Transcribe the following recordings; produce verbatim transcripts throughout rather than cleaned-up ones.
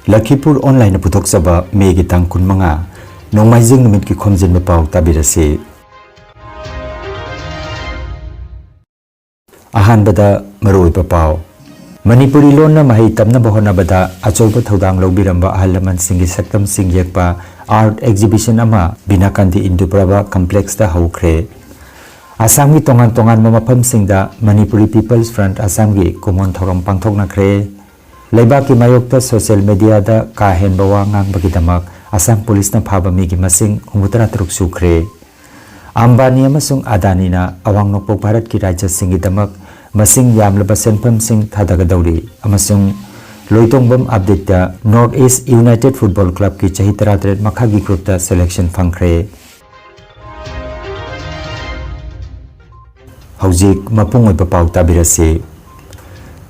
ꯂꯈꯤꯄꯨꯔ ꯑꯣꯟꯂꯥꯏꯟꯅ ꯄꯨꯊꯣꯛꯆꯕ ꯃꯦꯒꯤ ꯇꯥꯡ ꯀꯨꯟꯃꯉꯥ, ꯅꯣꯡꯃꯥꯏꯖꯤꯡ ꯅꯨꯃꯤꯠꯀꯤ ꯈꯣꯝꯖꯤꯟꯕ ꯄꯥꯎ ꯇꯥꯕꯤꯔꯁꯤ꯫ ꯑꯍꯥꯟꯕꯗ ꯃꯔꯨꯑꯣꯏꯕ ꯄꯥꯎ꯫ ꯃꯅꯤꯄꯨꯔꯤ ꯂꯣꯟꯅ ꯃꯍꯩ ꯇꯝꯅꯕ ꯍꯣꯠꯅꯕꯗ ꯑꯆꯧꯕ ꯊꯧꯗꯥꯡ ꯂꯧꯕꯤꯔꯝꯕ ꯑꯍꯜ ꯂꯃꯟꯁꯤꯡꯒꯤ ꯁꯛꯇꯝꯁꯤꯡ ꯌꯦꯛꯄ art exhibition ꯑꯃ ꯕꯤꯅꯥꯀꯥꯟꯇꯤ ꯏꯟꯗꯨꯄ꯭ꯔꯚ complexꯇ ꯍꯧꯈ꯭ꯔꯦ꯫ ꯑꯁꯥꯝꯒꯤ ꯇꯣꯉꯥꯟ ꯇꯣꯉꯥꯟꯕ ꯃꯐꯝꯁꯤꯡꯗ Manipuri People's Front ꯑꯁꯥꯝꯒꯤ ꯀꯨꯝꯑꯣꯟ ꯊꯧꯔꯝ ꯄꯥꯡꯊꯣꯛꯅꯈ꯭ꯔꯦ꯫ ꯂꯩꯕꯥꯛꯀꯤ ꯃꯥꯌꯣꯛꯇ social mediaꯗ ꯀꯥ ꯍꯦꯟꯕ ꯋꯥ ꯉꯥꯡꯕꯒꯤꯗꯃꯛ ꯑꯁꯥꯝ ꯄꯨꯂꯤꯁꯅ ꯐꯥꯕ ꯃꯤꯒꯤ ꯃꯁꯤꯡ ꯍꯨꯝꯐꯨꯇꯔꯥ ꯇꯔꯨꯛ ꯁꯨꯈ꯭ꯔꯦ꯫ ꯑꯝꯕꯥꯅꯤ ꯑꯃꯁꯨꯡ ꯑꯗꯥꯅꯤꯅ ꯑꯋꯥꯡ ꯅꯣꯡꯄꯣꯛ ꯚꯥꯔꯠꯀꯤ ꯔꯥꯖ꯭ꯌꯁꯤꯡꯒꯤꯗꯃꯛ ꯃꯁꯤꯡ ꯌꯥꯝꯂꯕ ꯁꯦꯟꯐꯝꯁꯤꯡ ꯊꯥꯗꯒꯗꯧꯔꯤ ꯑꯃꯁꯨꯡ ꯂꯣꯏꯇꯣꯡꯕꯝ ꯑꯞꯗꯦꯠꯇ North East United Football Clubꯀꯤ ꯆꯍꯤ ꯇꯔꯥꯇꯔꯦꯠ ꯃꯈꯥꯒꯤ groupꯇ selection ꯐꯪꯈ꯭ꯔꯦ꯫ ꯍꯧꯖꯤꯛ ꯃꯄꯨꯡ ꯑꯣꯏꯕ ꯄꯥꯎ ꯇꯥꯕꯤꯔꯁꯤ꯫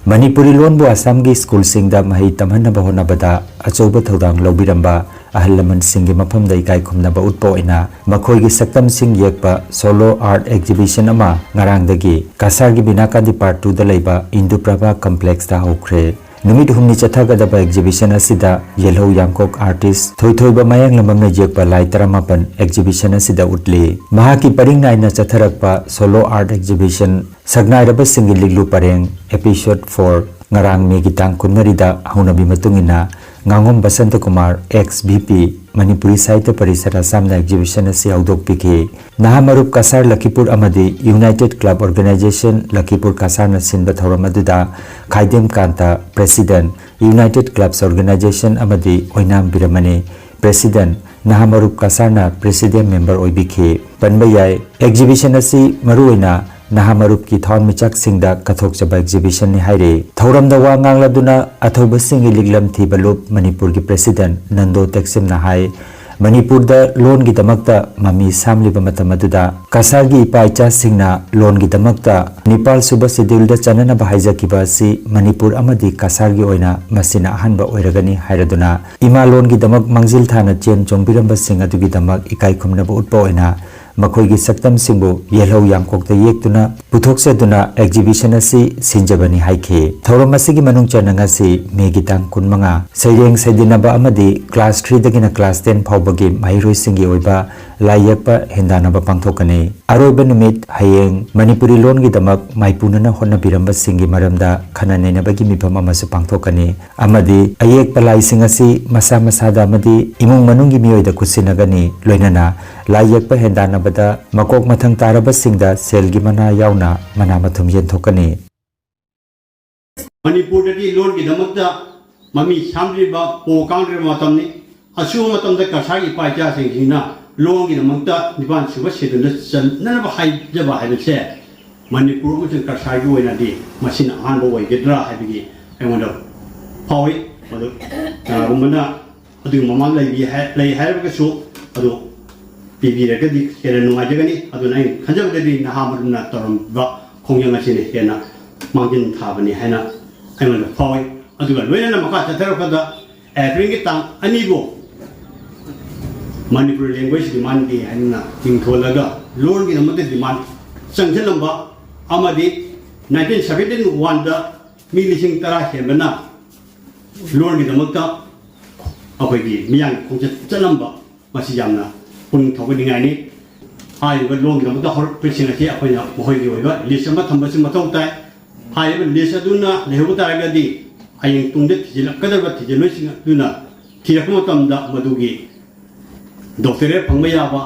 ꯃꯅꯤꯄꯨꯔꯤ ꯂꯣꯟꯕꯨ ꯑꯁꯥꯝꯒꯤ ꯁ꯭ꯀꯨꯜꯁꯤꯡꯗ ꯃꯍꯩ ꯇꯝꯍꯟꯅꯕ ꯍꯣꯠꯅꯕꯗ ꯑꯆꯧꯕ ꯊꯧꯗꯥꯡ ꯂꯧꯕꯤꯔꯝꯕ ꯑꯍꯜ ꯂꯃꯟꯁꯤꯡꯒꯤ ꯃꯐꯝꯗ ꯏꯀꯥꯏ ꯈꯨꯝꯅꯕ ꯎꯠꯄ ꯑꯣꯏꯅ ꯃꯈꯣꯏꯒꯤ ꯁꯛꯇꯝꯁꯤꯡ ꯌꯦꯛꯄ solo art exhibition ꯑꯃ ꯉꯔꯥꯡꯗꯒꯤ ꯀꯁꯥꯔꯒꯤ ꯕꯤꯅꯥꯀꯥꯟꯗꯤ Part twoꯗ ꯂꯩꯕ ꯏꯟꯗꯨꯄ꯭ꯔꯚ complexꯇ ꯍꯧꯈ꯭ꯔꯦ꯫ ꯅꯨꯃꯤꯠ ꯍꯨꯝꯅꯤ ꯆꯠꯊꯒꯗꯕ exhibition ꯑꯁꯤꯗ ꯌꯦꯜꯍꯧ ꯌꯥꯡꯀꯣꯛ artist ꯊꯣꯏꯊꯣꯏꯕ ꯃꯌꯥꯡꯂꯝꯕꯝꯅ ꯌꯦꯛꯄ ꯂꯥꯏ ꯇꯔꯥꯃꯥꯄꯟ exhibition ꯑꯁꯤꯗ ꯎꯠꯂꯤ꯫ ꯃꯍꯥꯛꯀꯤ ꯄꯔꯤꯡ ꯅꯥꯏꯅ ꯆꯠꯊꯔꯛꯄ solo art exhibition ꯁꯛꯅꯥꯏꯔꯕꯁꯤꯡꯒꯤ ꯂꯤꯛꯂꯨ ꯄꯔꯦꯡ episode four ꯉꯔꯥꯡ ꯃꯦꯒꯤ ꯇꯥꯡ ꯀꯨꯟꯃꯔꯤꯗ ꯍꯧꯅꯕꯤ ꯃꯇꯨꯡ ꯏꯟꯅ ꯉꯥꯉꯣꯝ ꯕꯁꯟꯇ ꯀꯨꯃꯥꯔ, ex VP, ꯃꯅꯤꯄꯨꯔꯤ ꯁꯥꯍꯤꯇ꯭ꯌ ꯄꯔꯤꯁꯠ ꯑꯁꯥꯝꯅ exhibition ꯑꯁꯤ ꯍꯧꯗꯣꯛꯄꯤꯈꯤ꯫ ꯅꯍꯥ ꯃꯔꯨꯞ ꯀꯁꯥꯔ ꯂꯈꯤꯄꯨꯔ ꯑꯃꯗꯤ United Club Organisation ꯂꯈꯤꯄꯨꯔ ꯀꯁꯥꯔꯅ ꯁꯤꯟꯕ ꯊꯧꯔꯝ ꯑꯗꯨꯗ ꯈꯥꯏꯗꯦꯝ ꯀꯥꯟꯇ, President, United Clubs Organisation ꯑꯃꯗꯤ ꯑꯣꯏꯅꯥꯝ ꯕꯤꯔꯃꯅꯤ, President, ꯅꯍꯥ ꯃꯔꯨꯞ ꯀꯁꯥꯔꯅ Presidium member ꯑꯣꯏꯕꯤꯈꯤ꯫ ꯄꯟꯕ ꯌꯥꯏ, exhibition ꯑꯁꯤ ꯃꯔꯨꯑꯣꯏꯅ ꯅꯍꯥ ꯃꯔꯨꯞꯀꯤ ꯊꯋꯥꯟꯃꯤꯆꯥꯛꯁꯤꯡꯗ ꯀꯠꯊꯣꯛꯆꯕ exhibitionꯅꯤ ꯍꯥꯏꯔꯤ꯫ ꯊꯧꯔꯝꯗ ꯋꯥ ꯉꯥꯡꯂꯗꯨꯅ ꯑꯊꯧꯕꯁꯤꯡꯒꯤ ꯂꯤꯛꯂꯝ ꯊꯤꯕ ꯂꯨꯞ ꯃꯅꯤꯄꯨꯔꯒꯤ President ꯅꯟꯗꯣ ꯇꯦꯛꯁꯤꯝꯅ ꯍꯥꯏ, ꯃꯅꯤꯄꯨꯔꯗ ꯂꯣꯟꯒꯤꯗꯃꯛꯇ ꯃꯃꯤ ꯁꯥꯝꯂꯤꯕ ꯃꯇꯝ ꯑꯗꯨꯗ ꯀꯁꯥꯔꯒꯤ ꯏꯄꯥ ꯏꯆꯥꯁꯤꯡꯅ ꯂꯣꯟꯒꯤꯗꯃꯛꯇ ꯅꯤꯄꯥꯜ ꯁꯨꯕ scheduleꯗ ꯆꯟꯅꯅꯕ ꯍꯥꯏꯖꯈꯤꯕ ꯑꯁꯤ ꯃꯅꯤꯄꯨꯔ ꯑꯃꯗꯤ ꯀꯁꯥꯔꯒꯤ ꯑꯣꯏꯅ ꯃꯁꯤꯅ ꯑꯍꯥꯟꯕ ꯑꯣꯏꯔꯒꯅꯤ ꯍꯥꯏꯔꯗꯨꯅ ꯏꯃꯥ ꯂꯣꯟꯒꯤꯗꯃꯛ ꯃꯥꯡꯖꯤꯜ ꯊꯥꯅ ꯆꯦꯟ ꯆꯣꯡꯕꯤꯔꯝꯕꯁꯤꯡ ꯑꯗꯨꯒꯤꯗꯃꯛ ꯏꯀꯥꯏ ꯈꯨꯝꯅꯕ ꯎꯠꯄ ꯑꯣꯏꯅ ꯃꯈꯣꯏꯒꯤ ꯁꯛꯇꯝꯁꯤꯡꯕꯨ ꯌꯦꯜꯍꯧ ꯌꯥꯡꯀꯣꯛꯇ ꯌꯦꯛꯇꯨꯅ ꯄꯨꯊꯣꯛꯆꯗꯨꯅ exhibition ꯑꯁꯤ ꯁꯤꯟꯖꯕꯅꯤ ꯍꯥꯏꯈꯤ꯫ ꯊꯧꯔꯝ ꯑꯁꯤꯒꯤ ꯃꯅꯨꯡ ꯆꯟꯅ ꯉꯁꯤ ꯃꯦꯒꯤ ꯇꯥꯡ ꯀꯨꯟꯃꯉꯥ ꯁꯩꯔꯦꯡ ꯁꯩꯗꯤꯟꯅꯕ ꯑꯃꯗꯤ class three ꯗꯒꯤꯅ class ten ꯐꯥꯎꯕꯒꯤ ꯃꯍꯩꯔꯣꯏꯁꯤꯡꯒꯤ ꯑꯣꯏꯕ ꯂꯥꯏ ꯌꯦꯛꯄ ꯍꯦꯟꯗꯥꯟꯅꯕ ꯄꯥꯡꯊꯣꯛꯀꯅꯤ꯫ ꯑꯔꯣꯏꯕ ꯅꯨꯃꯤꯠ ꯍꯌꯦꯡ ꯃꯅꯤꯄꯨꯔꯤ ꯂꯣꯟꯒꯤꯗꯃꯛ ꯃꯥꯏꯄꯨꯅꯅ ꯍꯣꯠꯅꯕꯤꯔꯝꯕꯁꯤꯡꯒꯤ ꯃꯔꯝꯗ ꯈꯟꯅ ꯅꯩꯅꯕꯒꯤ ꯃꯤꯐꯝ ꯑꯃꯁꯨ ꯄꯥꯡꯊꯣꯛꯀꯅꯤ ꯑꯃꯗꯤ ꯑꯌꯦꯛꯄ ꯂꯥꯏꯁꯤꯡ ꯑꯁꯤ ꯃꯁꯥ ꯃꯁꯥꯗ ꯑꯃꯗꯤ ꯏꯃꯨꯡ ꯃꯅꯨꯡꯒꯤ ꯃꯤꯑꯣꯏꯗ ꯈꯨꯠꯁꯤꯟꯅꯒꯅꯤ꯫ ꯂꯣꯏꯅꯅ ꯂꯥꯏ ꯌꯦꯛꯄ ꯍꯦꯟꯗꯥꯟꯅꯕꯗ ꯃꯀꯣꯛ ꯃꯊꯪ ꯇꯥꯔꯕꯁꯤꯡꯗ ꯁꯦꯜꯒꯤ ꯃꯅꯥ ꯌꯥꯎꯅ ꯃꯅꯥ ꯃꯊꯨꯝ ꯌꯦꯟꯊꯣꯛꯀꯅꯤ꯫ ꯃꯅꯤꯄꯨꯔꯗꯗꯤ ꯂꯣꯟꯒꯤꯗꯃꯛꯇ ꯃꯃꯤ ꯁꯥꯝꯗ꯭ꯔꯤꯕ, ꯄꯣ ꯀꯥꯡꯗ꯭ꯔꯤꯕ ꯃꯇꯝꯅꯤ꯫ ꯑꯁꯤꯒꯨꯝꯕ ꯃꯇꯝꯗ ꯀꯁꯥꯔꯒꯤ ꯏꯄꯥ ꯏꯆꯥꯁꯤꯡꯁꯤꯅ ꯂꯣꯟꯒꯤꯗꯃꯛꯇ ꯅꯤꯄꯥꯟ ꯁꯨꯕ ꯁꯦꯗꯨꯜꯗ ꯆꯟꯅꯅꯕ ꯍꯥꯏꯖꯕ ꯍꯥꯏꯕꯁꯦ ꯃꯅꯤꯄꯨꯔ ꯑꯃꯁꯨꯡ ꯀꯁꯥꯔꯒꯤ ꯑꯣꯏꯅꯗꯤ ꯃꯁꯤꯅ ꯑꯍꯥꯟꯕ ꯑꯣꯏꯒꯗ꯭ꯔꯥ ꯍꯥꯏꯕꯒꯤ ꯑꯩꯉꯣꯟꯗ ꯐꯥꯎꯏ꯫ ꯃꯗꯨ ꯀꯅꯥꯒꯨꯝꯕꯅ ꯑꯗꯨꯒꯤ ꯃꯃꯥꯡ ꯂꯩꯕꯤ ꯍꯥꯏ-, ꯂꯩ ꯍꯥꯏꯔꯒꯁꯨ ꯑꯗꯨ ꯄꯤꯕꯤꯔꯒꯗꯤ ꯍꯦꯟꯅ ꯅꯨꯡꯉꯥꯏꯖꯒꯅꯤ꯫ ꯑꯗꯨꯅ ꯑꯩꯅ ꯈꯟꯖꯕꯗꯗꯤ ꯅꯍꯥ ꯃꯔꯨꯞꯅ ꯇꯧꯔꯝꯕ ꯈꯣꯡꯖꯪ ꯑꯁꯤꯅ ꯍꯦꯟꯅ ꯃꯥꯡꯖꯤꯟ ꯊꯥꯕꯅꯤ ꯍꯥꯏꯅ ꯑꯩꯉꯣꯟꯗ ꯐꯥꯎꯏ꯫ ꯑꯗꯨꯒ ꯂꯣꯏꯅꯅ ꯃꯈꯥ ꯆꯠꯊꯔꯛꯄꯗ ꯑꯦꯄ꯭ꯔꯤꯜꯒꯤ ꯇꯥꯡ ꯑꯅꯤꯕꯨ ꯃꯅꯤꯄꯨꯔꯤ language demand day ꯍꯥꯏꯅ ꯃꯤꯡꯊꯣꯜꯂꯒ ꯂꯣꯟꯒꯤꯗꯃꯛꯇ demand ꯆꯪꯁꯤꯜꯂꯝꯕ ꯑꯃꯗꯤ nineteen seventy one ꯗ ꯃꯤ ꯂꯤꯁꯤꯡ ꯇꯔꯥ ꯍꯦꯟꯕꯅ ꯂꯣꯟꯒꯤꯗꯃꯛꯇ ꯑꯩꯈꯣꯏꯒꯤ ꯃꯤꯌꯥꯝꯒꯤ ꯈꯣꯡꯆꯠ ꯆꯠꯂꯝꯕ, ꯃꯁꯤ ꯌꯥꯝꯅ ꯄꯨꯛꯅꯤꯡ ꯊꯧꯒꯠꯅꯤꯡꯉꯥꯏꯅꯤ꯫ ꯍꯥꯏꯔꯤꯕ ꯂꯣꯟꯒꯤꯗꯃꯛꯇ ꯍꯧꯔꯛꯄꯁꯤꯡ ꯑꯁꯤ ꯑꯩꯈꯣꯏꯅ ꯃꯈꯣꯏꯒꯤ ꯑꯣꯏꯕ list ꯑꯃ ꯊꯝꯕꯁꯤ ꯃꯊꯧ ꯇꯥꯏ꯫ ꯍꯥꯏꯔꯤꯕ list ꯑꯗꯨꯅ ꯂꯩꯍꯧꯕ ꯇꯥꯔꯒꯗꯤ ꯍꯌꯦꯡ ꯇꯨꯡꯗ ꯊꯤꯖꯤꯜꯂꯛꯀꯗꯧꯔꯤꯕ ꯊꯤꯖꯤꯜꯂꯣꯏꯁꯤꯡ ꯑꯗꯨꯅ ꯊꯤꯔꯛꯄ ꯃꯇꯝꯗ ꯃꯗꯨꯒꯤ doctorate ꯐꯪꯕ ꯌꯥꯕ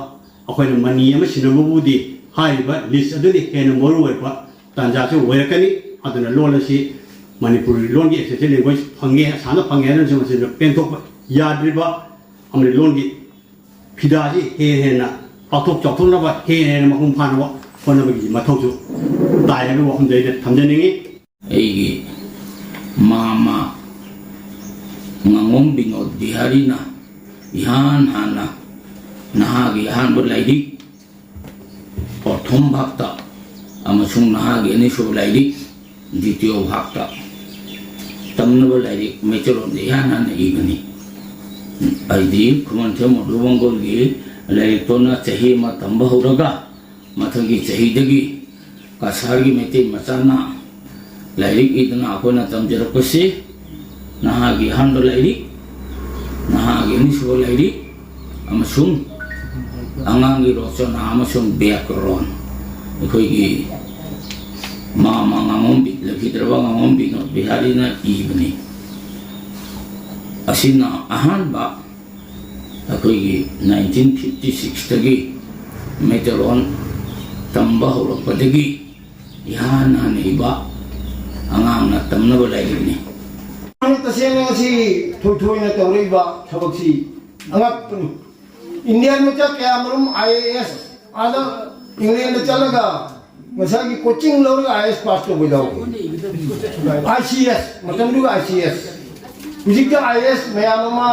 ꯑꯩꯈꯣꯏꯅ ꯃꯅꯤ ꯑꯃ ꯁꯤꯟꯅꯕꯕꯨꯗꯤ ꯍꯥꯏꯔꯤꯕ list ꯑꯗꯨꯅ ꯍꯦꯟꯅ ꯃꯔꯨ ꯑꯣꯏꯕ ꯇꯥꯟꯖꯥꯁꯨ ꯑꯣꯏꯔꯛꯀꯅꯤ꯫ ꯑꯗꯨꯅ ꯂꯣꯟ ꯑꯁꯤ ꯃꯅꯤꯄꯨꯔꯤ ꯂꯣꯟꯒꯤ essential language ꯐꯪꯉꯦ, ꯑꯁꯥꯅ ꯐꯪꯉꯦ ꯍꯥꯏꯅꯁꯨ ꯃꯁꯤꯗ ꯄꯦꯟꯊꯣꯛꯄ ꯌꯥꯗ꯭ꯔꯤꯕ ꯑꯃꯗꯤ ꯂꯣꯟꯒꯤ ꯐꯤꯗꯥꯁꯤ ꯍꯦꯟꯅ ꯍꯦꯟꯅ ꯄꯥꯛꯊꯣꯛ ꯆꯥꯎꯊꯣꯛꯅꯕ, ꯍꯦꯟꯅ ꯍꯦꯟꯅ ꯃꯄꯨꯡ ꯐꯥꯅꯕ ꯍꯣꯠꯅꯕꯒꯤ ꯃꯊꯧꯁꯨ ꯇꯥꯏ ꯍꯥꯏꯕ ꯋꯥꯐꯝꯗ ꯑꯩꯅ ꯊꯝꯖꯅꯤꯡꯉꯤ꯫ ꯑꯩꯒꯤ ꯃꯥꯃ ꯉꯥꯉꯣꯝ ꯕꯤꯅꯣꯗ ꯕꯤꯍꯥꯔꯤꯅ ꯏꯍꯥꯟ ꯍꯥꯟꯅ ꯅꯍꯥꯒꯤ ꯑꯍꯥꯟꯕ ꯂꯥꯏꯔꯤꯛ ꯄ꯭ꯔꯊꯣꯝ ꯚꯥꯛꯇ ꯑꯃꯁꯨꯡ ꯅꯍꯥꯒꯤ ꯑꯅꯤꯁꯨꯕ ꯂꯥꯏꯔꯤꯛ ꯗ꯭ꯋꯤꯇꯤꯌꯣ ꯚꯥꯛꯇ ꯇꯝꯅꯕ ꯂꯥꯏꯔꯤꯛ ꯃꯩꯇꯩꯂꯣꯟꯗ ꯏꯍꯥꯟ ꯍꯥꯟꯅ ꯏꯕꯅꯤ꯫ ꯑꯩꯗꯤ ꯈꯨꯃꯟꯊꯦꯝ ꯃꯣꯗꯨ ꯃꯪꯒꯣꯜꯒꯤ ꯂꯥꯏꯔꯤꯛꯇꯨꯅ ꯆꯍꯤ ꯑꯃ ꯇꯝꯕ ꯍꯧꯔꯒ, ꯃꯊꯪꯒꯤ ꯆꯍꯤꯗꯒꯤ ꯀꯁꯥꯔꯒꯤ ꯃꯩꯇꯩ ꯃꯆꯥꯅ ꯂꯥꯏꯔꯤꯛ ꯏꯗꯨꯅ ꯑꯩꯈꯣꯏꯅ ꯇꯝꯖꯔꯛꯄꯁꯤ ꯅꯍꯥꯒꯤ ꯑꯍꯥꯟꯕ ꯂꯥꯏꯔꯤꯛ, ꯅꯍꯥꯒꯤ ꯑꯅꯤꯁꯨꯕ ꯂꯥꯏꯔꯤꯛ ꯑꯃꯁꯨꯡ ꯑꯉꯥꯡꯒꯤ ꯔꯣꯆꯅꯥ ꯑꯃꯁꯨꯡ ꯕ꯭ꯌꯥꯀꯔꯣꯟ, ꯑꯩꯈꯣꯏꯒꯤ ꯃꯥꯃ ꯉꯥꯉꯣꯝꯕꯤ, ꯂꯩꯈꯤꯗ꯭ꯔꯕ ꯉꯥꯉꯣꯝꯕꯤ ꯕꯤꯍꯥꯔꯤꯅ ꯏꯕꯅꯤ꯫ ꯑꯁꯤꯅ ꯑꯍꯥꯟꯕ ꯑꯩꯈꯣꯏꯒꯤ ꯅꯥꯏꯟꯇꯤꯟ ꯐꯤꯐꯇꯤ ꯁꯤꯛꯁꯇꯒꯤ ꯃꯩꯇꯩꯂꯣꯟ ꯇꯝꯕ ꯍꯧꯔꯛꯄꯗꯒꯤ ꯏꯍꯥꯟ ꯍꯥꯟꯅ ꯏꯕ ꯑꯉꯥꯡꯅ ꯇꯝꯅꯕ ꯂꯥꯏꯔꯤꯛꯅꯤ꯫ ꯇꯁꯦꯡꯅ ꯉꯁꯤ ꯊꯣꯏꯊꯣꯏꯅ ꯇꯧꯔꯛꯏꯕ ꯊꯕꯛꯁꯤ ꯑꯉꯛꯄꯅꯤ꯫ ꯏꯟꯗꯤꯌꯥꯟ ꯃꯆꯥ ꯀꯌꯥ ꯃꯔꯨꯝ ꯑꯥꯏ ꯑꯦ ꯑꯦꯁ ꯑꯥꯗ ꯏꯪꯂꯦꯟꯗ ꯆꯠꯂꯒ ꯉꯁꯥꯏꯒꯤ ꯀꯣꯆꯤꯡ ꯂꯧꯔꯒ ꯑꯥꯏ ꯑꯦꯁ ꯄꯥꯁ ꯇꯧꯕ ꯌꯥꯎꯏ꯫ I C S, ꯃꯇꯝꯗꯨꯒ I C S. ꯍꯧꯖꯤꯛꯇꯤ ꯑꯥꯏ ꯑꯦꯁ ꯃꯌꯥꯝ ꯑꯃ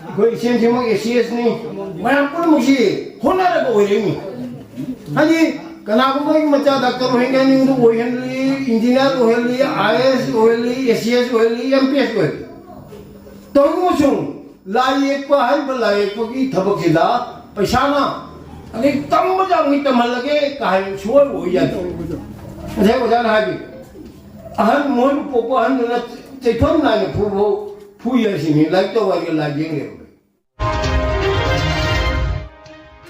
ꯑꯩꯈꯣꯏ ꯏꯁꯦꯟ ꯁꯦꯝꯃꯛ ꯑꯦ ꯁꯤ ꯑꯦꯁꯅꯤ꯫ ꯃꯌꯥꯝ ꯄꯨꯝꯅꯃꯛꯁꯤ ꯍꯣꯠꯅꯔꯒ ꯑꯣꯏꯔꯛꯏꯅꯤ꯫ ꯍꯥꯏꯗꯤ ꯀꯅꯥꯒꯨꯝꯕꯒꯤ ꯃꯆꯥ ꯗꯥꯛꯇꯔ ꯑꯣꯏꯍꯟꯅꯤꯡꯕꯗꯨ ꯑꯣꯏꯍꯜꯂꯤ, ꯏꯟꯖꯤꯅꯤꯌꯥꯔ ꯑꯣꯏꯍꯜꯂꯤ, ꯑꯥꯏ ꯑꯦ ꯑꯦꯁ ꯑꯣꯏꯍꯜꯂꯤ, ꯑꯦ ꯁꯤ ꯑꯦꯁ ꯑꯣꯏꯍꯜꯂꯤ, ꯑꯦꯝ ꯄꯤ ꯑꯦꯁ ꯑꯣꯏꯍꯜꯂꯤ꯫ ꯇꯧꯔꯤꯕꯁꯨ ꯂꯥꯏ ꯌꯦꯛꯄ ꯍꯥꯏꯔꯤꯕ ꯂꯥꯏ ꯌꯦꯛꯄꯒꯤ ꯊꯕꯛꯁꯤꯗ ꯄꯩꯁꯥꯅ ꯑꯗꯩ ꯇꯝꯕ ꯌꯥꯕꯒꯤ ꯇꯝꯍꯜꯂꯒꯦ ꯀꯥ ꯍꯥꯏꯕ ꯁꯨꯡꯑꯣꯏ ꯑꯣꯏ ꯌꯥꯗꯦ꯫ ꯉꯁꯥꯏ ꯑꯣꯖꯥꯅ ꯍꯥꯏꯈꯤ, ꯑꯍꯟ ꯃꯣꯏꯕꯨ ꯄꯣꯛꯄ ꯑꯍꯟꯗꯨꯅ ꯆꯩꯐꯝ ꯅꯥꯏꯅ ꯐꯨꯕ ꯐꯨꯏ ꯍꯥꯏꯁꯤꯅꯤ, ꯂꯥꯏꯔꯤꯛ ꯇꯧ ꯍꯥꯏꯔꯒ ꯂꯥꯏ ꯌꯦꯛꯅꯦꯕ꯫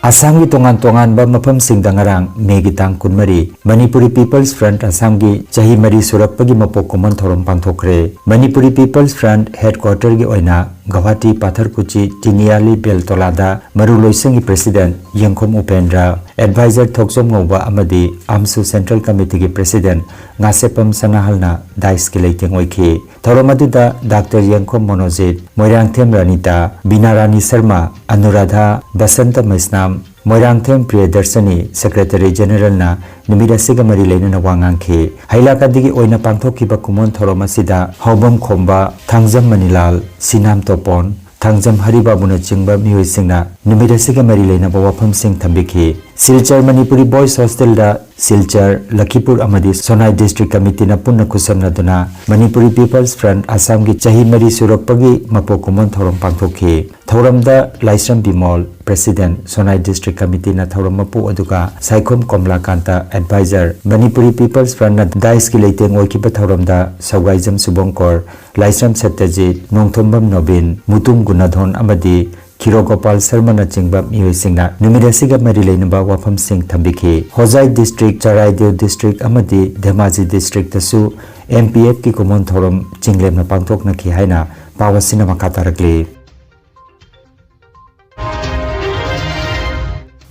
ꯑꯁꯥꯝꯒꯤ ꯇꯣꯉꯥꯟ ꯇꯣꯉꯥꯟꯕ ꯃꯐꯝꯁꯤꯡꯗ ꯉꯔꯥꯡ ꯃꯦꯒꯤ ꯇꯥꯡ ꯀꯨꯟꯃꯔꯤ ꯃꯅꯤꯄꯨꯔꯤ ꯄꯤꯄꯜꯁ ꯐ꯭ꯔꯟꯠ ꯑꯁꯥꯝꯒꯤ ꯆꯍꯤ ꯃꯔꯤ ꯁꯨꯔꯛꯄꯒꯤ ꯃꯄꯣꯛ ꯀꯨꯝꯑꯣꯟ ꯊꯧꯔꯝ ꯄꯥꯡꯊꯣꯛꯈ꯭ꯔꯦ꯫ ꯃꯅꯤꯄꯨꯔꯤ ꯄꯤꯄꯜꯁ ꯐ꯭ꯔꯟꯠ ꯍꯦꯗꯀ꯭ꯋꯥꯇꯔꯒꯤ ꯑꯣꯏꯅ ꯒꯧꯍꯥꯇꯤ ꯄꯥꯊꯔꯀꯨꯆꯤ ꯇꯤꯅꯤꯌꯥꯂꯤ ꯕꯦꯜꯇꯣꯂꯥꯗ ꯃꯔꯨ ꯂꯣꯏꯁꯪꯒꯤ ꯄ꯭ꯔꯦꯁꯤꯗꯦꯟꯠ ꯌꯦꯡꯈꯣꯝ ꯎꯄꯦꯟꯗ꯭ꯔ, ꯑꯦꯗꯚꯥꯏꯖꯔ ꯊꯣꯛꯆꯣꯝ ꯉꯧꯕ ꯑꯃꯗꯤ ꯑꯝꯁꯨ ꯁꯦꯟꯇ꯭ꯔꯦꯜ ꯀꯃꯤꯇꯤꯒꯤ ꯄ꯭ꯔꯦꯁꯤꯗꯦꯟꯠ ꯉꯥꯁꯦꯞꯄꯝ ꯁꯅꯥꯍꯜꯅ ꯗꯥꯏꯁꯀꯤ ꯂꯩꯇꯦꯡ ꯑꯣꯏꯈꯤ꯫ ꯊꯧꯔꯝ ꯑꯗꯨꯗ ꯗꯥꯛꯇꯔ ꯌꯦꯡꯈꯣꯝ ꯃꯣꯅꯣꯖꯤꯠ, ꯃꯣꯏꯔꯥꯡꯊꯦꯝ ꯔꯥꯅꯤꯇꯥ, ꯕꯤꯅꯥ ꯔꯥꯅꯤ ꯁꯔꯃ, ꯑꯅꯨꯔꯥꯙꯥ, ꯕꯁꯟꯇ ꯃꯩꯁꯅꯥꯝ, ꯃꯣꯏꯔꯥꯡꯊꯦꯝ ꯄ꯭ꯔꯤꯌꯗꯔꯁꯅꯤ, ꯁꯦꯀ꯭ꯔꯦꯇꯔꯤ ꯖꯦꯅꯦꯔꯦꯜꯅ ꯅꯨꯃꯤꯠ ꯑꯁꯤꯒ ꯃꯔꯤ ꯂꯩꯅꯅ ꯋꯥ ꯉꯥꯡꯈꯤ꯫ ꯍꯩꯂꯥꯀꯥꯟꯗꯒꯤ ꯑꯣꯏꯅ ꯄꯥꯡꯊꯣꯛꯈꯤꯕ ꯀꯨꯝꯑꯣꯟ ꯊꯧꯔꯝ ꯑꯁꯤꯗ ꯍꯥꯎꯕꯝ ꯈꯣꯝꯕ, ꯊꯥꯡꯖꯝ ꯃꯅꯤꯂꯥꯜ, ꯁꯤꯅꯥꯝ ꯇꯣꯄꯣꯟ, ꯊꯥꯡꯖꯝ ꯍꯔꯤꯕꯥꯕꯨꯅꯆꯤꯡꯕ ꯃꯤꯑꯣꯏꯁꯤꯡꯅ ꯅꯨꯃꯤꯠ ꯑꯁꯤꯒ ꯃꯔꯤ ꯂꯩꯅꯕ ꯋꯥꯐꯝꯁꯤꯡ ꯊꯝꯕꯤꯈꯤ꯫ ꯁꯤꯜꯆꯔ ꯃꯅꯤꯄꯨꯔꯤ ꯕꯣꯏꯁ ꯍꯣꯁꯇꯦꯜꯗ ꯁꯤꯜꯆꯔ, ꯂꯈꯤꯄꯨꯔ ꯑꯃꯗꯤ ꯁꯣꯅꯥꯏ ꯗꯤꯁꯇ꯭ꯔꯤꯛ ꯀꯃꯤꯇꯤꯅ ꯄꯨꯟꯅ ꯈꯨꯠꯁꯝꯅꯗꯨꯅ ꯃꯅꯤꯄꯨꯔꯤ ꯄꯤꯄꯜꯁ ꯐ꯭ꯔꯟꯠ ꯑꯁꯥꯝꯒꯤ ꯆꯍꯤ ꯃꯔꯤ ꯁꯨꯔꯛꯄꯒꯤ ꯃꯄꯣꯛ ꯀꯨꯝꯑꯣꯟ ꯊꯧꯔꯝ ꯄꯥꯡꯊꯣꯛꯈꯤ꯫ ꯊꯧꯔꯝꯗ ꯂꯥꯏꯁ꯭ꯔꯝ ꯕꯤꯃꯣꯜ, ꯄ꯭ꯔꯦꯁꯤꯗꯦꯟꯠ, ꯁꯣꯅꯥꯏ ꯗꯤꯁꯇ꯭ꯔꯤꯛ ꯀꯃꯤꯇꯤꯅ ꯊꯧꯔꯝ ꯃꯄꯨ, ꯑꯗꯨꯒ ꯁꯥꯏꯈꯣꯝ ꯀꯣꯝꯂꯥꯀꯥꯟꯇ, ꯑꯦꯗꯚꯥꯏꯖꯔ, ꯃꯅꯤꯄꯨꯔꯤ ꯄꯤꯄꯜꯁ ꯐ꯭ꯔꯟꯠꯅ ꯗꯥꯏꯁꯀꯤ ꯂꯩꯇꯦꯡ ꯑꯣꯏꯈꯤꯕ ꯊꯧꯔꯝꯗ ꯁꯧꯒꯥꯏꯖꯝ ꯁꯨꯕꯣꯡꯀꯣꯔ, ꯂꯥꯏꯁ꯭ꯔꯝ ꯁꯠꯇꯖꯤꯠ, ꯅꯣꯡꯊꯣꯝꯕꯝ ꯅꯣꯕꯤꯟ, ꯃꯨꯇꯨꯝ ꯒꯨꯅꯥꯙꯣꯟ ꯑꯃꯗꯤ ꯈꯤꯔꯣꯒꯣꯄꯥꯜ ꯁꯔꯃꯅꯆꯤꯡꯕ ꯃꯤꯑꯣꯏꯁꯤꯡꯅ ꯅꯨꯃꯤꯠ ꯑꯁꯤꯒ ꯃꯔꯤ ꯂꯩꯅꯕ ꯋꯥꯐꯝꯁꯤꯡ ꯊꯝꯕꯤꯈꯤ꯫ ꯍꯣꯖꯥꯏ ꯗꯤꯁꯇ꯭ꯔꯤꯛ, ꯆꯔꯥꯏꯗꯦꯎ ꯗꯤꯁꯇ꯭ꯔꯤꯛ ꯑꯃꯗꯤ ꯙꯦꯃꯥꯖꯤ ꯗꯤꯁꯇ꯭ꯔꯤꯛꯇꯁꯨ ꯑꯦꯝ ꯄꯤ ꯑꯦꯐꯀꯤ ꯀꯨꯝꯑꯣꯟ ꯊꯧꯔꯝ ꯆꯤꯡꯂꯦꯝꯅ ꯄꯥꯡꯊꯣꯛꯅꯈꯤ ꯍꯥꯏꯅ ꯄꯥꯎ ꯑꯁꯤꯅ ꯃꯈꯥ ꯇꯥꯔꯛꯂꯤ꯫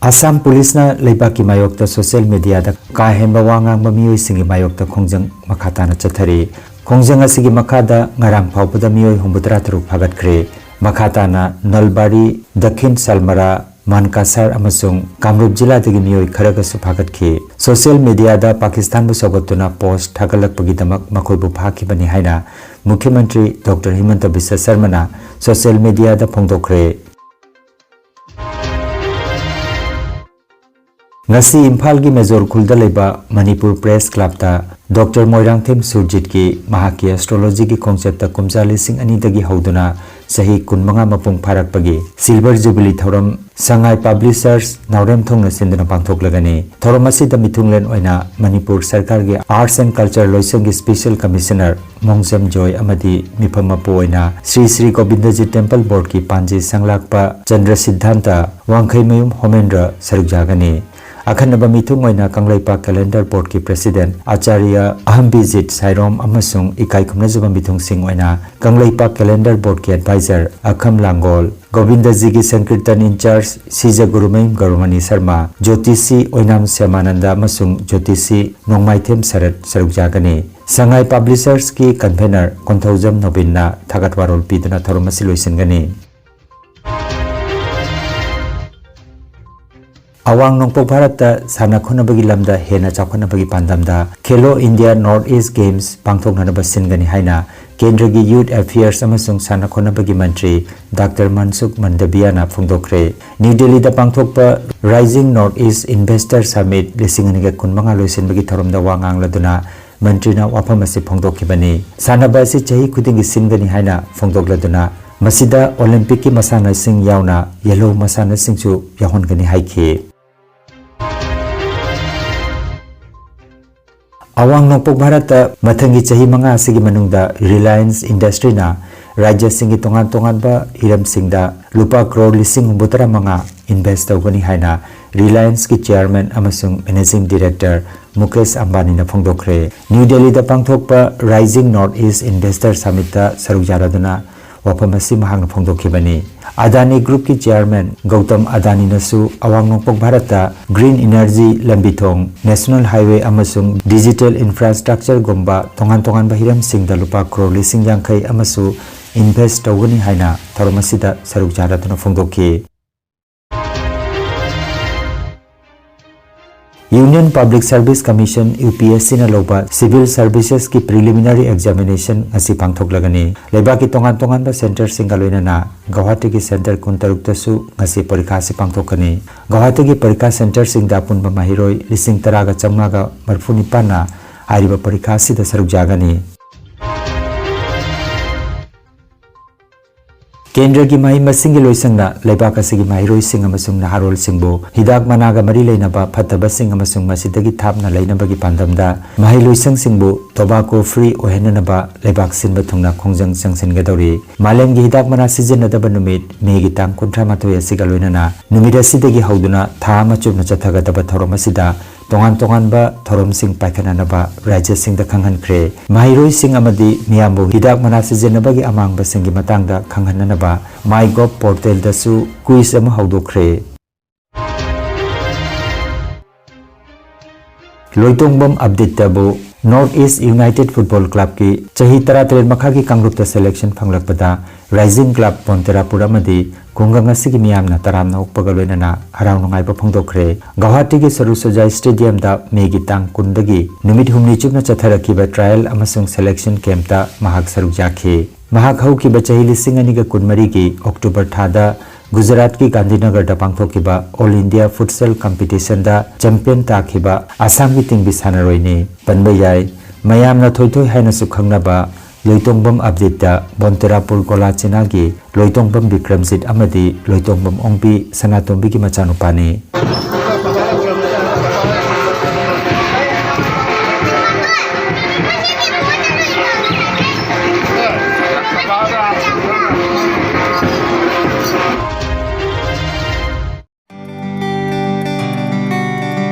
ꯑꯁꯥꯝ ꯄꯨꯂꯤꯁꯅ ꯂꯩꯕꯥꯛꯀꯤ ꯃꯥꯌꯣꯛꯇ ꯁꯣꯁꯤꯌꯦꯜ ꯃꯤꯗꯤꯌꯥꯗ ꯀꯥ ꯍꯦꯟꯕ ꯋꯥ ꯉꯥꯡꯕ ꯃꯤꯑꯣꯏꯁꯤꯡꯒꯤ ꯃꯥꯌꯣꯛꯇ ꯈꯣꯡꯖꯪ ꯃꯈꯥ ꯇꯥꯅ ꯆꯠꯊꯔꯤ꯫ ꯈꯣꯡꯖꯪ ꯑꯁꯤꯒꯤ ꯃꯈꯥꯗ ꯉꯔꯥꯡ ꯐꯥꯎꯕꯗ ꯃꯤꯑꯣꯏ ꯍꯨꯝꯐꯨꯇꯔꯥ ꯇꯔꯨꯛ ꯐꯥꯒꯠꯈ꯭ꯔꯦ꯫ ꯃꯈꯥ ꯇꯥꯅ ꯅꯜꯕꯥꯔꯤ, ꯗꯈꯤꯟ ꯁꯜꯃꯔꯥ, ꯃꯥꯟꯀꯥꯁꯥꯔ ꯑꯃꯁꯨꯡ ꯀꯥꯃꯔꯨꯞ ꯖꯤꯂꯥꯗꯒꯤ ꯃꯤꯑꯣꯏ ꯈꯔꯒꯁꯨ ꯐꯥꯒꯠꯈꯤ꯫ ꯁꯣꯁꯤꯌꯦꯜ ꯃꯤꯗꯤꯌꯥꯗ ꯄꯥꯀꯤꯁꯇꯥꯟꯕꯨ ꯁꯧꯒꯠꯇꯨꯅ ꯄꯣꯁ꯭ꯠ ꯊꯥꯒꯠꯂꯛꯄꯒꯤꯗꯃꯛ ꯃꯈꯣꯏꯕꯨ ꯐꯥꯈꯤꯕꯅꯤ ꯍꯥꯏꯅ ꯃꯨꯈ꯭ꯌ ꯃꯟꯇ꯭ꯔꯤ ꯗꯣꯛꯇꯔ ꯍꯤꯃꯟꯇ ꯕꯤꯁ꯭ꯋ ꯁꯔꯃꯅ ꯁꯣꯁꯤꯌꯦꯜ ꯃꯤꯗꯤꯌꯥꯗ ꯐꯣꯡꯗꯣꯛꯈ꯭ꯔꯦ꯫ ꯉꯁꯤ ꯏꯝꯐꯥꯜꯒꯤ ꯃꯦꯖꯣꯔ ꯈꯨꯜꯗ ꯂꯩꯕ ꯃꯅꯤꯄꯨꯔ ꯄ꯭ꯔꯦꯁ ꯀ꯭ꯂꯕꯇ ꯗꯣꯛꯇꯔ ꯃꯣꯏꯔꯥꯡꯊꯦꯝ ꯁꯨꯔꯖꯤꯠꯀꯤ ꯃꯍꯥꯛꯀꯤ ꯑꯦꯁꯇ꯭ꯔꯣꯂꯣꯖꯤꯒꯤ ꯈꯣꯡꯆꯠꯇ ꯀꯨꯝꯖꯥ ꯂꯤꯁꯤꯡ ꯑꯅꯤꯗꯒꯤ ꯍꯧꯗꯨꯅ ꯆꯍꯤ ꯀꯨꯟꯃꯉꯥ ꯃꯄꯨꯡ ꯐꯥꯔꯛꯄꯒꯤ ꯁꯤꯜꯚꯔ ꯖꯨꯕꯤꯂꯤ ꯊꯧꯔꯝ ꯁꯉꯥꯏ ꯄꯕ꯭ꯂꯤꯁꯔꯁ ꯅꯥꯎꯔꯦꯝ ꯊꯣꯡꯅ ꯁꯤꯟꯗꯨꯅ ꯄꯥꯡꯊꯣꯛꯂꯒꯅꯤ꯫ ꯊꯧꯔꯝ ꯑꯁꯤꯗ ꯃꯤꯊꯨꯡꯂꯦꯟ ꯑꯣꯏꯅ ꯃꯅꯤꯄꯨꯔ ꯁꯔꯀꯥꯔꯒꯤ ꯑꯥꯔꯠꯁ ꯑꯦꯟ ꯀꯜꯆꯔ ꯂꯣꯏꯁꯪꯒꯤ ꯁ꯭ꯄꯦꯁꯤꯌꯦꯜ ꯀꯃꯤꯁꯅꯔ ꯃꯣꯡꯖꯝ ꯖꯣꯏ ꯑꯃꯗꯤ ꯃꯤꯐꯝ ꯃꯄꯨ ꯑꯣꯏꯅ ꯁ꯭ꯔꯤ ꯁ꯭ꯔꯤ ꯒꯣꯕꯤꯟꯗꯖꯤ ꯇꯦꯝꯄꯜ ꯕꯣꯔꯗꯀꯤ ꯄꯥꯟꯖꯤ ꯁꯪꯂꯥꯛꯄ ꯆꯟꯗ꯭ꯔ ꯁꯤꯗꯙꯥꯟꯇ, ꯋꯥꯡꯈꯩꯃꯌꯨꯝ ꯍꯣꯃꯦꯟꯗ꯭ꯔ ꯁꯔꯨꯛ ꯌꯥꯒꯅꯤ꯫ ꯑꯈꯟꯅꯕ ꯃꯤꯊꯨꯡ ꯑꯣꯏꯅ ꯀꯪꯂꯩꯄꯥꯛ ꯀꯦꯂꯦꯟꯗꯔ ꯕꯣꯔꯗꯀꯤ ꯄ꯭ꯔꯦꯁꯤꯗꯦꯟꯠ ꯑꯆꯥꯔꯌ ꯑꯍꯝꯕꯤꯖꯤꯠ ꯁꯥꯏꯔꯣꯝ ꯑꯃꯁꯨꯡ ꯏꯀꯥꯏ ꯈꯨꯝꯅꯖꯕ ꯃꯤꯊꯨꯡꯁꯤꯡ ꯑꯣꯏꯅ ꯀꯪꯂꯩꯄꯥꯛ ꯀꯦꯂꯦꯟꯗꯔ ꯕꯣꯔꯗꯀꯤ ꯑꯦꯗꯚꯥꯏꯖꯔ ꯑꯈꯝ ꯂꯥꯡꯒꯣꯜ, ꯒꯣꯕꯤꯟꯗꯖꯤꯒꯤ ꯁꯪꯀꯤꯔꯇꯟ ꯏꯟꯆꯥꯔꯖ ꯁꯤꯖ ꯒꯨꯔꯨꯃꯌꯨꯝ ꯒꯧꯔꯃꯅꯤ ꯁꯔꯃ, ꯖꯣꯇꯤꯁꯤ ꯑꯣꯏꯅꯥꯝ ꯁ꯭ꯌꯥꯃꯥꯅꯟꯗ ꯑꯃꯁꯨꯡ ꯖꯣꯇꯤꯁꯤ ꯅꯣꯡꯃꯥꯏꯊꯦꯝ ꯁꯔꯠ ꯁꯔꯨꯛ ꯌꯥꯒꯅꯤ꯫ ꯁꯉꯥꯏ ꯄꯕ꯭ꯂꯤꯁꯔꯁꯀꯤ ꯀꯟꯚꯦꯅꯔ ꯀꯣꯟꯊꯧꯖꯝ ꯅꯣꯕꯤꯟꯅ ꯊꯥꯒꯠ ꯋꯥꯔꯣꯜ ꯄꯤꯗꯨꯅ ꯊꯧꯔꯝ ꯑꯁꯤ ꯂꯣꯏꯁꯤꯟꯒꯅꯤ꯫ ꯑꯋꯥꯡ ꯅꯣꯡꯄꯣꯛ ꯚꯥꯔꯠꯇ ꯁꯥꯟꯅ ꯈꯣꯠꯅꯕꯒꯤ ꯂꯝꯗ ꯍꯦꯟꯅ ꯆꯥꯎꯈꯠꯅꯕꯒꯤ ꯄꯥꯟꯗꯝꯗ ꯈꯦꯂꯣ ꯏꯟꯗꯤꯌꯥ ꯅꯣꯔꯠ ꯏꯁ ꯒꯦꯝꯁ ꯄꯥꯡꯊꯣꯛꯅꯅꯕ ꯁꯤꯟꯒꯅꯤ ꯍꯥꯏꯅ ꯀꯦꯟꯗ꯭ꯔꯒꯤ ꯌꯨꯊ ꯑꯦꯐꯤꯌꯔꯁ ꯑꯃꯁꯨꯡ ꯁꯥꯟꯅ ꯈꯣꯠꯅꯕꯒꯤ ꯃꯟꯇ꯭ꯔꯤ ꯗꯥꯛꯇꯔ ꯃꯟꯁꯨꯈ ꯃꯟꯗꯕꯤꯌꯥꯅ ꯐꯣꯡꯗꯣꯛꯈ꯭ꯔꯦ꯫ ꯅ꯭ꯌꯨ ꯗꯦꯜꯂꯤꯗ ꯄꯥꯡꯊꯣꯛꯄ rising north east investor submit ꯂꯤꯁꯤꯡ ꯑꯅꯤꯒ ꯀꯨꯟꯃꯉꯥ ꯂꯣꯏꯁꯤꯟꯕꯒꯤ ꯊꯧꯔꯝꯗ ꯋꯥ ꯉꯥꯡꯂꯗꯨꯅ ꯃꯟꯇ꯭ꯔꯤꯅ ꯋꯥꯐꯝ ꯑꯁꯤ ꯐꯣꯡꯗꯣꯛꯈꯤꯕꯅꯤ꯫ ꯁꯥꯟꯅꯕ ꯑꯁꯤ ꯆꯍꯤ ꯈꯨꯗꯤꯡꯒꯤ ꯁꯤꯟꯒꯅꯤ ꯍꯥꯏꯅ ꯐꯣꯡꯗꯣꯛꯂꯗꯨꯅ ꯃꯁꯤꯗ ꯑꯣꯂꯤꯝꯄꯤꯛꯀꯤ ꯃꯁꯥꯟꯅꯁꯤꯡ ꯌꯥꯎꯅ ꯌꯦꯜꯍꯧ ꯃꯁꯥꯟꯅꯁꯤꯡꯁꯨ ꯌꯥꯎꯍꯟꯒꯅꯤ ꯍꯥꯏꯈꯤ꯫ ꯑꯋꯥꯡ ꯅꯣꯡꯄꯣꯛ ꯚꯥꯔꯠꯇ ꯃꯊꯪꯒꯤ ꯆꯍꯤ ꯃꯉꯥ ꯑꯁꯤꯒꯤ ꯃꯅꯨꯡꯗ ꯔꯤꯂꯥꯌꯟꯁ ꯏꯟꯗꯁꯇ꯭ꯔꯤꯅ ꯔꯥꯖ꯭ꯌꯁꯤꯡꯒꯤ ꯇꯣꯉꯥꯟ ꯇꯣꯉꯥꯟꯕ ꯍꯤꯔꯝꯁꯤꯡꯗ ꯂꯨꯄꯥ ꯀ꯭ꯔꯣꯔ ꯂꯤꯁꯤꯡ ꯍꯨꯝꯐꯨꯇꯔꯥ ꯃꯉꯥ ꯏꯟꯚꯦꯁ ꯇꯧꯒꯅꯤ ꯍꯥꯏꯅ ꯔꯤꯂꯥꯌꯟꯁꯀꯤ ꯆꯤꯌꯔꯃꯦꯟ ꯑꯃꯁꯨꯡ ꯃꯦꯅꯦꯖꯤꯡ ꯗꯤꯔꯦꯛꯇꯔ ꯃꯨꯀꯦꯁ ꯑꯝꯕꯥꯅꯤꯅ ꯐꯣꯡꯗꯣꯛꯈ꯭ꯔꯦ꯫ ꯅ꯭ꯌꯨ ꯗꯦꯜꯂꯤꯗ ꯄꯥꯡꯊꯣꯛꯄ ꯔꯥꯏꯖꯤꯡ ꯅꯣꯔꯠ ꯏꯁ ꯏꯟꯚꯦꯁꯇꯔ ꯁꯃꯤꯠꯇ ꯁꯔꯨꯛ ꯌꯥꯔꯗꯨꯅ ꯋꯥꯐꯝ ꯑꯁꯤ ꯃꯍꯥꯛꯅ ꯐꯣꯡꯗꯣꯛꯈꯤꯕꯅꯤ꯫ ꯑꯗꯥꯅꯤ ꯒ꯭ꯔꯨꯞꯀꯤ ꯆꯤꯌꯔꯃꯦꯟ ꯒꯧꯇꯝ ꯑꯗꯥꯅꯤꯅꯁꯨ ꯑꯋꯥꯡ ꯅꯣꯡꯄꯣꯛ ꯚꯥꯔꯠꯇ ꯒ꯭ꯔꯤꯟ ꯏꯅꯔꯖꯤ, ꯂꯝꯕꯤ ꯊꯣꯡ, ꯅꯦꯁꯅꯦꯜ ꯍꯥꯏꯋꯦ ꯑꯃꯁꯨꯡ ꯗꯤꯖꯤꯇꯦꯜ ꯏꯟꯐ꯭ꯔꯥꯁ꯭ꯇ꯭ꯔꯛꯆꯔꯒꯨꯝꯕ ꯇꯣꯉꯥꯟ ꯇꯣꯉꯥꯟꯕ ꯍꯤꯔꯝꯁꯤꯡꯗ ꯂꯨꯄꯥ ꯀ꯭ꯔꯣꯔ ꯂꯤꯁꯤꯡ ꯌꯥꯡꯈꯩ ꯑꯃꯁꯨ ꯏꯟꯚꯦꯁ ꯇꯧꯒꯅꯤ ꯍꯥꯏꯅ ꯊꯧꯔꯝ ꯑꯁꯤꯗ ꯁꯔꯨꯛ ꯌꯥꯔꯗꯨꯅ ꯐꯣꯡꯗꯣꯛꯈꯤ꯫ Union Public Service Commission, U P S ꯁꯤꯅ ꯂꯧꯕ ꯁꯤꯚꯤꯜ ꯁꯔꯚꯤꯁꯦꯁꯀꯤ ꯄ꯭ꯔꯤꯂꯤꯃꯤꯅꯔꯤ ꯑꯦꯛꯖꯥꯃꯤꯅꯦꯁꯟ ꯉꯁꯤ ꯄꯥꯡꯊꯣꯛꯂꯒꯅꯤ꯫ ꯂꯩꯕꯥꯛꯀꯤ ꯇꯣꯉꯥꯟ ꯇꯣꯉꯥꯟꯕ ꯁꯦꯟꯇꯔꯁꯤꯡꯒ ꯂꯣꯏꯅꯅ ꯒꯧꯍꯥꯇꯤꯒꯤ ꯁꯦꯟꯇꯔ ꯀꯨꯟꯇꯔꯨꯛꯇꯁꯨ ꯉꯁꯤ ꯄꯔꯤꯈꯥ ꯑꯁꯤ ꯄꯥꯡꯊꯣꯛꯀꯅꯤ꯫ ꯒꯧꯍꯥꯇꯤꯒꯤ ꯄꯔꯤꯈꯥ ꯁꯦꯟꯇꯔꯁꯤꯡꯗ ꯑꯄꯨꯟꯕ ꯃꯍꯩꯔꯣꯏ ꯂꯤꯁꯤꯡ ꯇꯔꯥꯒ ꯆꯥꯝꯃꯉꯥꯒ ꯃꯔꯤꯐꯨ ꯅꯤꯄꯥꯟꯅ ꯍꯥꯏꯔꯤꯕ ꯄꯔꯤꯈꯥ ꯑꯁꯤꯗ ꯁꯔꯨꯛ ꯌꯥꯒꯅꯤ꯫ ꯀꯦꯟꯗ꯭ꯔꯒꯤ ꯃꯍꯩ ꯃꯁꯤꯡꯒꯤ ꯂꯣꯏꯁꯪꯅ ꯂꯩꯕꯥꯛ ꯑꯁꯤꯒꯤ ꯃꯍꯩꯔꯣꯏꯁꯤꯡ ꯑꯃꯁꯨꯡ ꯅꯍꯥꯔꯣꯜꯁꯤꯡꯕꯨ ꯍꯤꯗꯥꯛ ꯃꯅꯥꯒ ꯃꯔꯤ ꯂꯩꯅꯕ ꯐꯠꯇꯕꯁꯤꯡ ꯑꯃꯁꯨꯡ ꯃꯁꯤꯗꯒꯤ ꯊꯥꯞꯅ ꯂꯩꯅꯕꯒꯤ ꯄꯥꯟꯗꯝꯗ ꯃꯍꯩ ꯂꯣꯏꯁꯪꯁꯤꯡꯕꯨ ꯇꯣꯕꯥꯀꯣ ꯐ꯭ꯔꯤ ꯑꯣꯏꯍꯟꯅꯅꯕ ꯂꯩꯕꯥꯛ ꯁꯤꯟꯕ ꯊꯨꯡꯅ ꯈꯣꯡꯖꯪ ꯆꯪꯁꯤꯟꯒꯗꯧꯔꯤ꯫ ꯃꯥꯂꯦꯝꯒꯤ ꯍꯤꯗꯥꯛ ꯃꯅꯥ ꯁꯤꯖꯤꯟꯅꯗꯕ ꯅꯨꯃꯤꯠ ꯃꯦꯒꯤ ꯇꯥꯡ ꯀꯨꯟꯊ꯭ꯔꯥ ꯃꯥꯊꯣꯏ ꯑꯁꯤꯒ ꯂꯣꯏꯅꯅ ꯅꯨꯃꯤꯠ ꯑꯁꯤꯗꯒꯤ ꯍꯧꯗꯨꯅ ꯊꯥ ꯑꯃ ꯆꯨꯞꯅ ꯆꯠꯊꯒꯗꯕ ꯊꯧꯔꯝ ꯑꯁꯤꯗ ꯇꯣꯉꯥꯟ ꯇꯣꯉꯥꯟꯕ ꯊꯧꯔꯝꯁꯤꯡ ꯄꯥꯏꯈꯠꯅꯅꯕ ꯔꯥꯖ꯭ꯌꯁꯤꯡꯗ ꯈꯪꯍꯟꯈ꯭ꯔꯦ꯫ ꯃꯍꯩꯔꯣꯏꯁꯤꯡ ꯑꯃꯗꯤ ꯃꯤꯌꯥꯝꯕꯨ ꯍꯤꯗꯥꯛ ꯃꯅꯥ ꯁꯤꯖꯤꯟꯅꯕꯒꯤ ꯑꯃꯥꯡꯕꯁꯤꯡꯒꯤ ꯃꯇꯥꯡꯗ ꯈꯪꯍꯟꯅꯅꯕ ꯃꯥꯏ ꯒꯣꯚ ꯄꯣꯔꯇꯦꯜꯗꯁꯨ ꯀ꯭ꯋꯤꯖ ꯑꯃ ꯍꯧꯗꯣꯛꯈ꯭ꯔꯦ꯫ ꯂꯣꯏꯇꯣꯡꯕꯝ ꯑꯞꯗꯦꯠꯇꯕꯨ North East United Football Clubꯀꯤ ꯆꯍꯤ ꯇꯔꯥꯇꯔꯦꯠ ꯃꯈꯥꯒꯤ ꯀꯥꯡꯂꯨꯞꯇ selection ꯐꯪꯂꯛꯄꯗ Rising Club ꯕꯣꯟꯇꯦꯔꯥꯄꯨꯔ ꯑꯃꯗꯤ ꯈꯨꯡꯒꯪ ꯑꯁꯤꯒꯤ ꯃꯤꯌꯥꯝꯅ ꯇꯔꯥꯝꯅ ꯑꯣꯛꯄꯒ ꯂꯣꯏꯅꯅ ꯍꯔꯥꯎ ꯅꯨꯡꯉꯥꯏꯕ ꯐꯣꯡꯗꯣꯛꯈ꯭ꯔꯦ꯫ ꯒꯧꯍꯥꯇꯤꯒꯤ ꯁꯔꯨ ꯁꯖꯥꯏ Stadiumꯗ Mayꯒꯤ ꯇꯥꯡ ꯀꯨꯟꯗꯒꯤ ꯅꯨꯃꯤꯠ ꯍꯨꯝꯅꯤ ꯆꯨꯞꯅ ꯆꯠꯊꯔꯛꯈꯤꯕ trial ꯑꯃꯁꯨꯡ selection campꯇ ꯃꯍꯥꯛ ꯁꯔꯨꯛ ꯌꯥꯈꯤ꯫ ꯃꯍꯥꯛ ꯍꯧꯈꯤꯕ ꯆꯍꯤ ꯂꯤꯁꯤꯡ ꯑꯅꯤꯒ ꯀꯨꯟꯃꯔꯤꯒꯤ October ꯊꯥꯗ ꯒꯨꯖꯔꯥꯠꯀꯤ ꯒꯥꯟꯙꯤꯅꯒꯔꯗ ꯄꯥꯡꯊꯣꯛꯈꯤꯕ All India Futsal Competitionꯗ champion ꯇꯥꯈꯤꯕ ꯑꯁꯥꯝꯒꯤ ꯇꯤꯝꯒꯤ ꯁꯥꯟꯅꯔꯣꯏꯅꯤ꯫ ꯄꯟꯕ ꯌꯥꯏ, ꯃꯌꯥꯝꯅ ꯊꯣꯏꯊꯣꯏ ꯍꯥꯏꯅꯁꯨ ꯈꯪꯅꯕ ꯂꯣꯏꯇꯣꯡꯕꯝ ꯑꯞꯗꯦꯠꯇ ꯕꯣꯟꯇꯦꯔꯥꯄꯨꯔ ꯒꯣꯂꯥ ꯆꯤꯅꯥꯒꯤ ꯂꯣꯏꯇꯣꯡꯕꯝ ꯕꯤꯀ꯭ꯔꯝꯖꯤꯠ ꯑꯃꯗꯤ ꯂꯣꯏꯇꯣꯡꯕꯝ ꯑꯣꯡꯕꯤ ꯁꯅꯥꯇꯣꯝꯕꯤꯒꯤ ꯃꯆꯥꯅꯨꯄꯥꯅꯤ꯫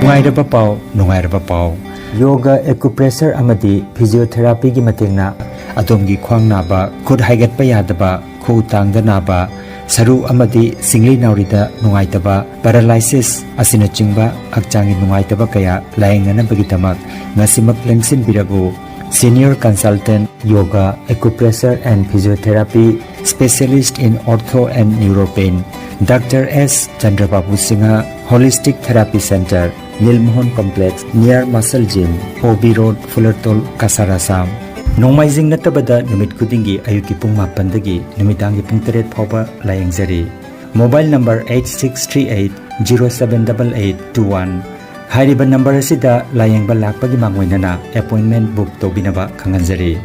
ꯅꯨꯡꯉꯥꯏꯔꯕ ꯄꯥꯎ, ꯅꯨꯡꯉꯥꯏꯔꯕ ꯄꯥꯎ꯫ Yoga, acupressure ꯑꯃꯗꯤ physiotherapyꯒꯤ ꯃꯇꯦꯡꯅ ꯑꯗꯣꯝꯒꯤ ꯈ꯭ꯋꯥꯡ ꯅꯥꯕ, ꯈꯨꯠ ꯍꯥꯏꯒꯠꯄ ꯌꯥꯗꯕ, ꯈꯨꯎ ꯇꯥꯡꯗ ꯅꯥꯕ, ꯁꯔꯨ ꯑꯃꯗꯤ ꯁꯤꯡꯂꯤ ꯅꯥꯎꯔꯤꯗ ꯅꯨꯡꯉꯥꯏꯇꯕ, paralysis ꯑꯁꯤꯅꯆꯤꯡꯕ ꯍꯛꯆꯥꯡꯒꯤ ꯅꯨꯡꯉꯥꯏꯇꯕ ꯀꯌꯥ ꯂꯥꯌꯦꯡꯅꯅꯕꯒꯤꯗꯃꯛ ꯉꯁꯤꯃꯛ ꯂꯦꯡꯁꯤꯟꯕꯤꯔꯕꯨ꯫ Senior Consultant, Yoga, Acupressure and Physiotherapy, Specialist in Ortho and Neuropain, Doctor S Chandrababu Singha, Holistic Therapy Center, Nilmohan Complex, near Muscle Gym, O B Road, Fulertol, Cachar, Assam꯫ ꯅꯣꯡꯃꯥꯏꯖꯤꯡ ꯅꯠꯇꯕꯗ ꯅꯨꯃꯤꯠ ꯈꯨꯗꯤꯡꯒꯤ ꯑꯌꯨꯛꯀꯤ ꯄꯨꯡ ꯃꯥꯄꯟꯗꯒꯤ ꯅꯨꯃꯤꯗꯥꯡꯒꯤ ꯄꯨꯡ ꯇꯔꯦꯠ ꯐꯥꯎꯕ ꯂꯥꯌꯦꯡꯖꯔꯤ꯫ Mobile number eight six three eight zero seven double eight two one꯫ ꯍꯥꯏꯔꯤꯕ number ꯑꯁꯤꯗ ꯂꯥꯌꯦꯡꯕ ꯂꯥꯛꯄꯒꯤ ꯃꯥꯡꯑꯣꯏꯅꯅ appointment book ꯇꯧꯕꯤꯅꯕ ꯈꯪꯍꯟꯖꯔꯤ꯫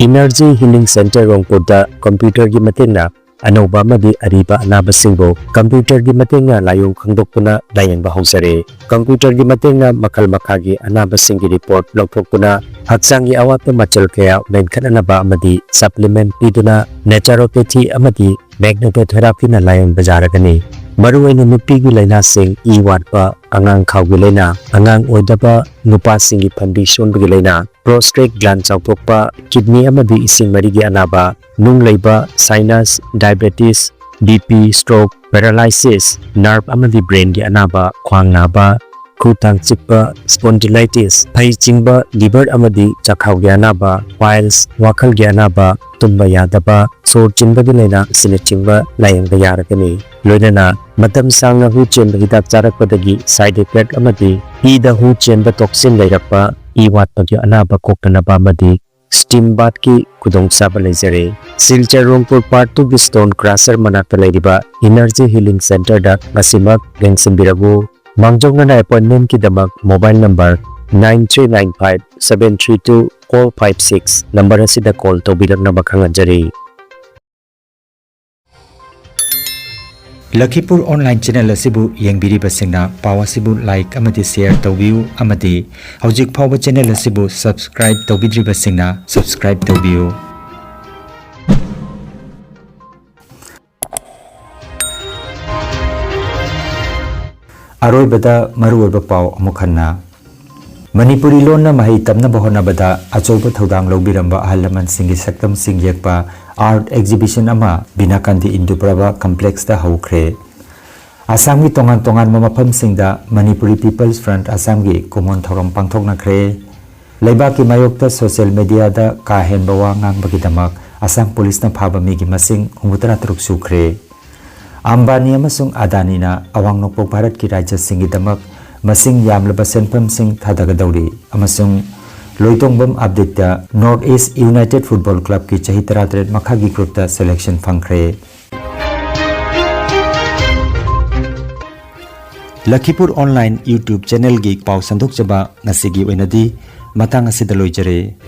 Energy Healing Center ꯔꯣꯡꯄꯨꯔꯗ computerꯒꯤ ꯃꯇꯦꯡꯅ ꯑꯅꯧꯕ ꯑꯃꯗꯤ ꯑꯔꯤꯕ ꯑꯅꯥꯕꯁꯤꯡꯕꯨ computerꯒꯤ ꯃꯇꯦꯡꯅ ꯂꯥꯏꯑꯣꯡ ꯈꯪꯗꯣꯛꯇꯨꯅ ꯂꯥꯌꯦꯡꯕ ꯍꯧꯖꯔꯦ꯫ Computerꯒꯤ ꯃꯇꯦꯡꯅ ꯃꯈꯜ ꯃꯈꯥꯒꯤ ꯑꯅꯥꯕꯁꯤꯡꯒꯤ report ꯂꯧꯊꯣꯛꯇꯨꯅ ꯍꯛꯆꯥꯡꯒꯤ ꯑꯋꯥꯠꯄ ꯃꯆꯜ ꯀꯌꯥ ꯃꯦꯟꯈꯠꯅꯅꯕ ꯑꯃꯗꯤ supplement ꯄꯤꯗꯨꯅ naturopathy ꯑꯃꯗꯤ magnetotherapyꯅ ꯂꯥꯌꯦꯡꯕ ꯌꯥꯔꯒꯅꯤ꯫ ꯃꯔꯨꯑꯣꯏꯅ ꯅꯨꯄꯤꯒꯤ ꯂꯥꯏꯅꯥꯁꯤꯡ, ꯏ ꯋꯥꯠꯄ, ꯑꯉꯥꯡ ꯈꯥꯎꯒꯤ ꯂꯥꯏꯅꯥ, ꯑꯉꯥꯡ ꯑꯣꯏꯗꯕ, ꯅꯨꯄꯥꯁꯤꯡꯒꯤ ꯐꯟꯕꯤ ꯁꯣꯟꯕꯒꯤ ꯂꯥꯏꯅꯥ, prostate gland ꯆꯥꯎꯊꯣꯛꯄ, kidney ꯑꯃꯗꯤ ꯏꯁꯤꯡ ꯃꯔꯤꯒꯤ ꯑꯅꯥꯕ, ꯅꯨꯡ ꯂꯩꯕ, sinus, diabetes, B P, stroke, paralysis, nerve ꯑꯃꯗꯤ brainꯒꯤ ꯑꯅꯥꯕ, ꯈ꯭ꯋꯥꯡ ꯅꯥꯕ, ꯈꯨ ꯊꯥꯡ ꯆꯤꯛꯄ, spondylitis, ꯐꯩ ꯆꯤꯡꯕ, liver ꯑꯃꯗꯤ ꯆꯥꯛꯈꯥꯎꯒꯤ ꯑꯅꯥꯕ, piles, ꯋꯥꯈꯜꯒꯤ ꯑꯅꯥꯕ, ꯇꯨꯝꯕ ꯌꯥꯗꯕ, ꯁꯣꯔ ꯆꯤꯟꯕꯒꯤ ꯂꯥꯏꯅꯥ ꯑꯁꯤꯅꯆꯤꯡꯕ ꯂꯥꯌꯦꯡꯕ ꯌꯥꯔꯒꯅꯤ꯫ ꯂꯣꯏꯅꯅ ꯃꯇꯝ ꯁꯥꯡꯅ ꯍꯨ ꯆꯦꯟꯕ ꯍꯤꯗꯥꯛ ꯆꯥꯔꯛꯄꯗꯒꯤ side effect ꯑꯃꯗꯤ ꯏꯗ ꯍꯨ ꯆꯦꯟꯕ toxin ꯂꯩꯔꯛꯄ, ꯏ ꯋꯥꯠꯄꯒꯤ ꯑꯅꯥꯕ ꯀꯣꯛꯇꯅꯕ ꯑꯃꯗꯤ steam bathꯀꯤ ꯈꯨꯗꯣꯡꯆꯥꯕ ꯂꯩꯖꯔꯦ꯫ ꯁꯤꯜꯆꯔ ꯔꯣꯡꯄꯨꯔ part twoꯒꯤ stone crusher ꯃꯅꯥꯛꯇ ꯂꯩꯔꯤꯕ Energy Healing Centreꯗ ꯉꯁꯤꯃꯛ ꯌꯦꯡꯁꯤꯟꯕꯤꯔꯛꯎ꯫ ꯃꯥꯡꯖꯧꯅꯅ appointmentꯀꯤꯗꯃꯛ mobile number nine three nine five seven three two four five six number ꯑꯁꯤꯗ call ꯇꯧꯕꯤꯔꯛꯅꯕ ꯈꯪꯍꯟꯖꯔꯤ꯫ ꯂꯈꯤꯄꯨꯔ online channel ꯑꯁꯤꯕꯨ ꯌꯦꯡꯕꯤꯔꯤꯕꯁꯤꯡꯅ ꯄꯥꯎ ꯑꯁꯤꯕꯨ like ꯑꯃꯗꯤ share ꯇꯧꯕꯤꯌꯨ ꯑꯃꯗꯤ ꯍꯧꯖꯤꯛ ꯐꯥꯎꯕ channel ꯑꯁꯤꯕꯨ subscribe ꯇꯧꯕꯤꯗ꯭ꯔꯤꯕꯁꯤꯡꯅ subscribe ꯇꯧꯕꯤꯌꯨ꯫ ꯑꯔꯣꯏꯕꯗ ꯃꯔꯨꯑꯣꯏꯕ ꯄꯥꯎ ꯑꯃꯨꯛ ꯍꯟꯅ꯫ ꯃꯅꯤꯄꯨꯔꯤ ꯂꯣꯟꯅ ꯃꯍꯩ ꯇꯝꯅꯕ ꯍꯣꯠꯅꯕꯗ ꯑꯆꯧꯕ ꯊꯧꯗꯥꯡ ꯂꯧꯕꯤꯔꯝꯕ ꯑꯍꯜ ꯂꯃꯟꯁꯤꯡꯒꯤ ꯁꯛꯇꯝꯁꯤꯡ ꯌꯦꯛꯄ art exhibition ꯑꯃ ꯕꯤꯅꯥꯀꯥꯟꯗꯤ ꯏꯟꯗꯨ ꯄ꯭ꯔꯚ complexꯇ ꯍꯧꯈ꯭ꯔꯦ꯫ ꯑꯁꯥꯝꯒꯤ ꯇꯣꯉꯥꯟ ꯇꯣꯉꯥꯟꯕ ꯃꯐꯝꯁꯤꯡꯗ Manipuri People's Front ꯑꯁꯥꯝꯒꯤ ꯀꯨꯝꯑꯣꯟ ꯊꯧꯔꯝ ꯄꯥꯡꯊꯣꯛꯅꯈ꯭ꯔꯦ꯫ ꯂꯩꯕꯥꯛꯀꯤ ꯃꯥꯌꯣꯛꯇ social mediaꯗ ꯀꯥ ꯍꯦꯟꯕ ꯋꯥ ꯉꯥꯡꯕꯒꯤꯗꯃꯛ ꯑꯁꯥꯝ ꯄꯨꯂꯤꯁꯅ ꯐꯥꯕ ꯃꯤꯒꯤ ꯃꯁꯤꯡ ꯍꯨꯝꯐꯨꯇꯔꯥ ꯇꯔꯨꯛ ꯁꯨꯈ꯭ꯔꯦ꯫ ꯑꯝꯕꯥꯅꯤ ꯑꯃꯁꯨꯡ ꯑꯗꯥꯅꯤꯅ ꯑꯋꯥꯡ ꯅꯣꯡꯄꯣꯛ ꯚꯥꯔꯠꯀꯤ ꯔꯥꯖ꯭ꯌꯁꯤꯡꯒꯤꯗꯃꯛ ꯃꯁꯤꯡ ꯌꯥꯝꯂꯕ ꯁꯦꯟꯐꯝꯁꯤꯡ ꯊꯥꯗꯒꯗꯧꯔꯤ ꯑꯃꯁꯨꯡ ꯂꯣꯏꯇꯣꯡꯕꯝ updateꯇ North East United Football Clubꯀꯤ ꯆꯍꯤ ꯇꯔꯥꯇꯔꯦꯠ ꯃꯈꯥꯒꯤ groupꯇ selection ꯐꯪꯈ꯭ꯔꯦ꯫ ꯂꯈꯤꯄꯨꯔ online YouTube channelꯒꯤ ꯄꯥꯎ ꯁꯟꯗꯣꯛꯆꯕ ꯉꯁꯤꯒꯤ ꯑꯣꯏꯅꯗꯤ ꯃꯇꯥꯡ ꯑꯁꯤꯗ ꯂꯣꯏꯖꯔꯦ꯫